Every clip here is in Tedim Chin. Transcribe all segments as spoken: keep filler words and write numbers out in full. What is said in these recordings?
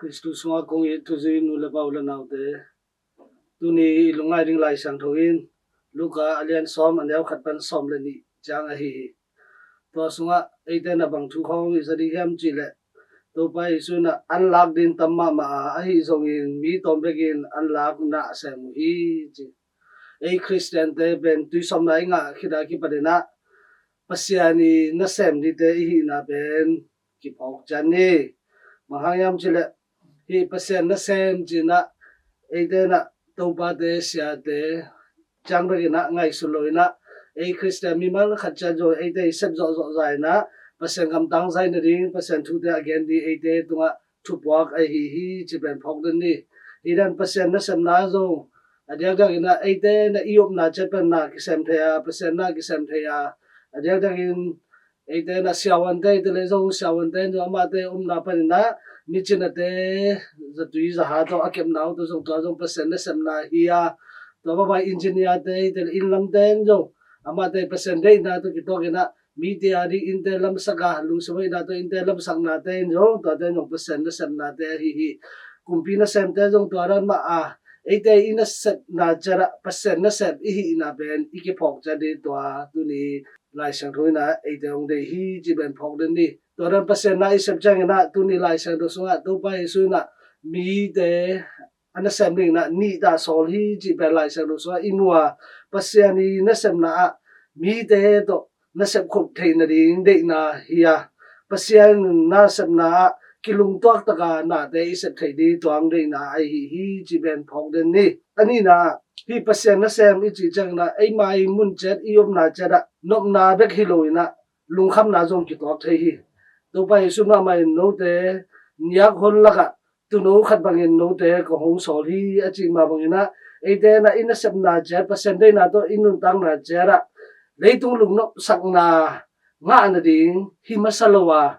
Khristu sungah kong it thuzui nu le pa u le naute, tuni i lungngai ding Lai Siangtho in Luka a lian sawm, a neu khat pan sawm le nih ciang ahi hi. Tua sungah eite na bang thu khawng i za ding hiam cih leh, Topa Jesu in ah an lak ding tam mahmah a, ahi zongin mi tawm bekin an lak na a sem uh hi, ci. Ei Khristiante pen tuisawmna i ngah khit a kipanin ah Pasian i nasem dingte i hihna pen kiphawk ciat ni. Bang hang hiam cih leh, hih Pasian nasem cih in ah eite in ah topate, siate ciang bekin ah ngaihsun lo in ah, ei Khristian mimal khat ciat zong eite i sep zawhzawh zah in ah Pasian kamtang zaih nading, Pasian thute a gen ding eite tungah thupuak ahi hi, cih pen phawk den ni. Hih dan Pasian nasemna zong a diakdiak in ah eite na i upna ciat pan na kisem thei a, Pasian na kisem thei a, a diakdiak in eite na siavuante, eite le zong siavuante in zong amate upna panin ah micinate zatui zaha tawh a kepna uh tawh zong, tua zong Pasian nasemna hi a, tua bang bang engineerte, eite le innlamte in zong amate Pasian deihna tawh kituak in ah mite a ding innte lamsak a, lungsim hoihna tawh innte lamsaknate in zong, tuate in zong Pasian nasemnate ahi hi. Kumpi nasemte zong tua dan mah a, eite i nasepna ciat ah Pasian nasem i hihna pen i kiphawk ciat ding, tua tuni Lai Siangtho in ah eite hong deih hi, cih pen phawk den ni. Tua dan Pasian na i sep ciangin ah tuni Lai Siangtho sungah Topa Jesu in ah mite a nasem dingin ah nih tah sawl hi, cih pen Lai Siangtho sungah i mu a, Pasian i nasemna ah mite tawh nasep khop theih nading deihna hi a, Pasian nasepna ah kilungtuak taka nate i sep theih ding tua hong deihna ahi hi, cih pen phawk den ni. A nihna ah, hih Pasian nasem i cih ciangin ah eima i mun ciat, i upna ciat ah nopna bek hi lo in ah lungkhamna zong kituak thei hi. Topa Jesu mahmah in note niak hon lakah tuuno khat bangin note kong hong sawl hi, a cih mah bangin ah eite na i nasepna ciat, Pasian deihna tawh i nuntakna ciat ah leitung lungnopsakna ngah nading hi masa lo a,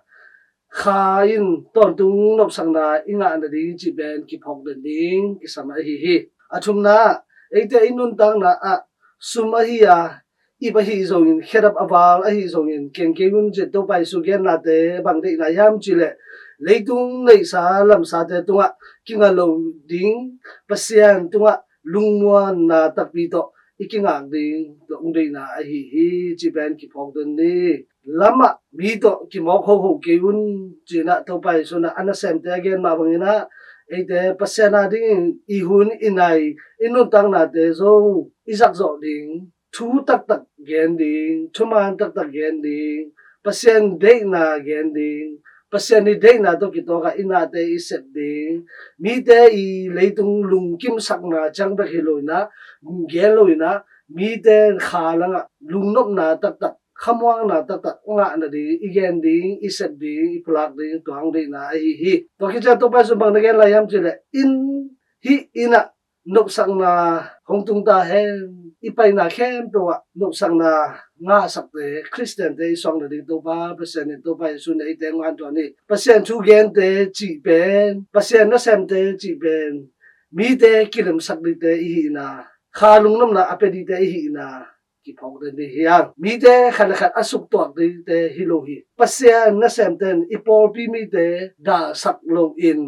Kha in tawntung nopsakna i ngah nading cih pen kiphawk den ding kisam ahi hi. A thumna ah, eite i nuntakna ah sum ahi a, ip ahi zongin, khedap a val ahi zongin keng kei un, cih Topa Jesu gennate bang deihna hiam cih leh, leitung neihsa lamsate tungah kinga lo ding, Pasian tungah lungmuanna takpi tawh i kingak ding tawh hong deihna ahi hi, cih pen kiphawk den ni. Lamah mi tawh kimawk hoho kei un, ci-in ah Topa Jesu in ah a nasemte a gen mah bangin ah, eite Pasian a dingin i hun, i nai, i nuntaknate zong i zakzawh ding, thu taktak gen ding, thuman taktak gen ding, Pasian deihna gen ding, Pasian i deihna tawh kituak a i nate i sep ding, mite i leitung lungkimsakna ciang bek hi lo in ah, gen lo in ah, mite kha langah lungnopna taktak, khamuangna taktak ngah nading i gen ding, i sep ding, i pulak ding, tua hong deihna ahi hi. Tua khit ciang Topa Jesu in bang na gen lai hiam cih leh, in hih in ah nopsakna hong tung ta hen, i paina khempeuh ah nopsakna ngahsakte, Khristiante i suak nading Topa Pasian in, Topa Jesu in eite hong hanthawn hi. Pasian thugente cih pen, Pasian nasemte cih pen mite kilemsak dingte i hihna, kha lungnopna a pia dingte i hihna kiphawk den ding hi hang. Mite khat le khat a suktuak dingte hi lo hi. Pasian nasemte in i pawlpi mite dahsak loin,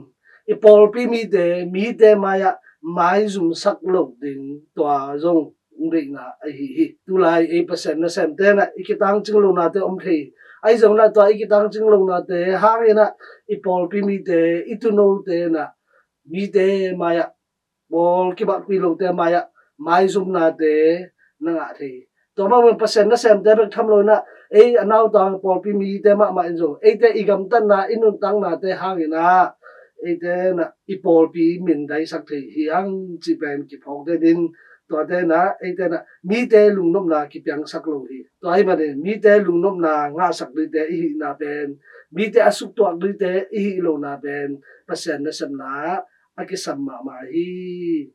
i pawlpi mite, mite mai-ah maizumsak loh ding, tua zong hong deihna ahi hi. Tulai ei Pasian nasemte in ah i kitangcing lohnate om thei. Ahi zongin ah tua i kitangcing lohnate hangin ah i pawlpi mite, i tuunote in ah mite mai-ah, pawl kibakpi lote mai-ah maizumnate na ngah thei. Tua mah bangin Pasian nasemte bek tham lo in ah, ei a nautang pawlpi mite mahmah in zong, eite i gamtatna, i nuntaknate hangin ah eite in ah i pawlpi mindaisak thei hi hang, cih pen kiphawk den in, tuate in ah eite in ah mite lungnopna kipiangsak lo hi. Tua ahih manin mite lungnopna ngahsak dingte i hihna pen, mite a suktuak dingte i hih lohna pen Pasian nasemna ah a kisam mahmah hi.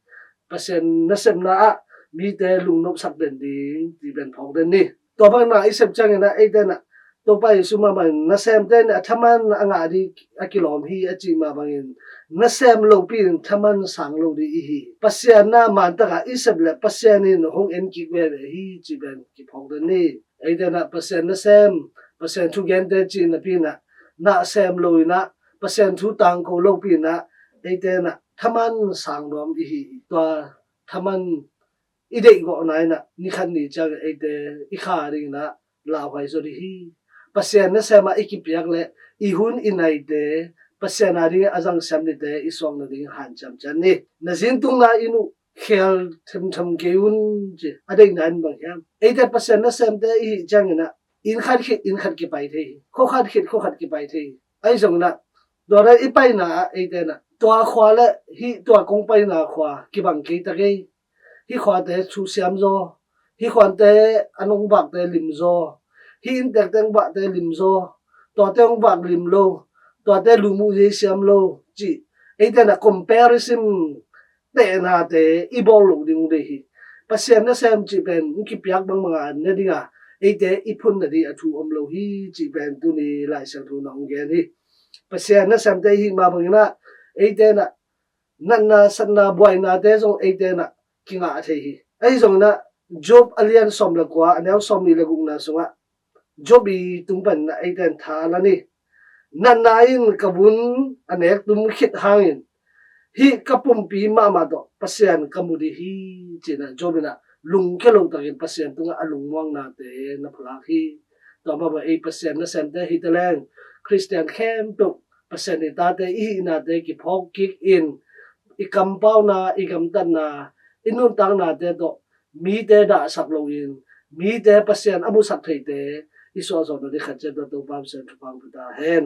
Pasian nasemna ah mite lungnopsak den ding, cih pen phawk den ni. Tua bangin ah i sep ciangin ah eite in ah Topa Jesu mahmah in nasemte in ah thaman a ngah ding a kilawm hi, a cih mah bangin nasem lopi in thaman sang lo ding i hi. Pasian na mantak a i sep leh Pasian in hong en kik veve hi, cih pen kiphawk den ni. Eite in ah Pasian nasem, Pasian thugente cih napi in ah, na sem lo in ah Pasian thu tangko lopi inah eite inah thaman sang nuam i hi hi. Tua thaman i deihgawhna inah ni khat ni ciang eite i kha ding inah lauhuai zaw ding hi. Pasian nasem ah i kipiak le i hun i naite Pasian a ding a zang siam nite i suak nading hanciam ciat ni. Na zin tungna in uh khel themthem kei un ci a deihna in bang hiam? Eite Pasian nasemte i hih ciang inah inn khat khit inn khat kipai thei hi. Khua khat khit khua khat kipai thei hi. Ahi zong inah tua dan i paina ah eite inah tua khua le hih tua kong paina khua kibang kei ta kei. Hih khuate thu siam zaw, hih khuate a nong vakte lim zaw, hih inntekte hong vakte lim zaw, tuate hong vak lim lo, tuate lum uh zei siam lo cih eite inah comparison tehnate i bawl loh ding uh dei hi. Pasian nasem cih pen hong kipiak bangbang a ne ding a eite i phun nading a thu om lo hi cih pen tuni Lai Siangtho na hong gen hi. Pasian nasemte i hih mah bang inah eite inah natna satna buainate zong eite inah kingah thei hi. Ahi zong inah Job a lian sawm le kua a neu sawm nih le gukna sungah Job i tung pan inah eite in tha a la ni. Natna in ka vun a nek tum khit hangin hih ka pumpi mahmah tawh Pasian ka mu ding hi ci inah Job inah lungkia lo takin Pasian tungah a lungmuangnate na pulak hi. Tua mah bang ei Pasian nasemte hi ta leng Khristian khempeuh Pasian i tate i hihnate kiphawk kik in i kampauna i gamtatna i nuntaknate tawh mite dahsak loin mite Pasian a musak theite i suahzawh nading khat ciat tawh Topa Pasian thupha hong pia ta hen.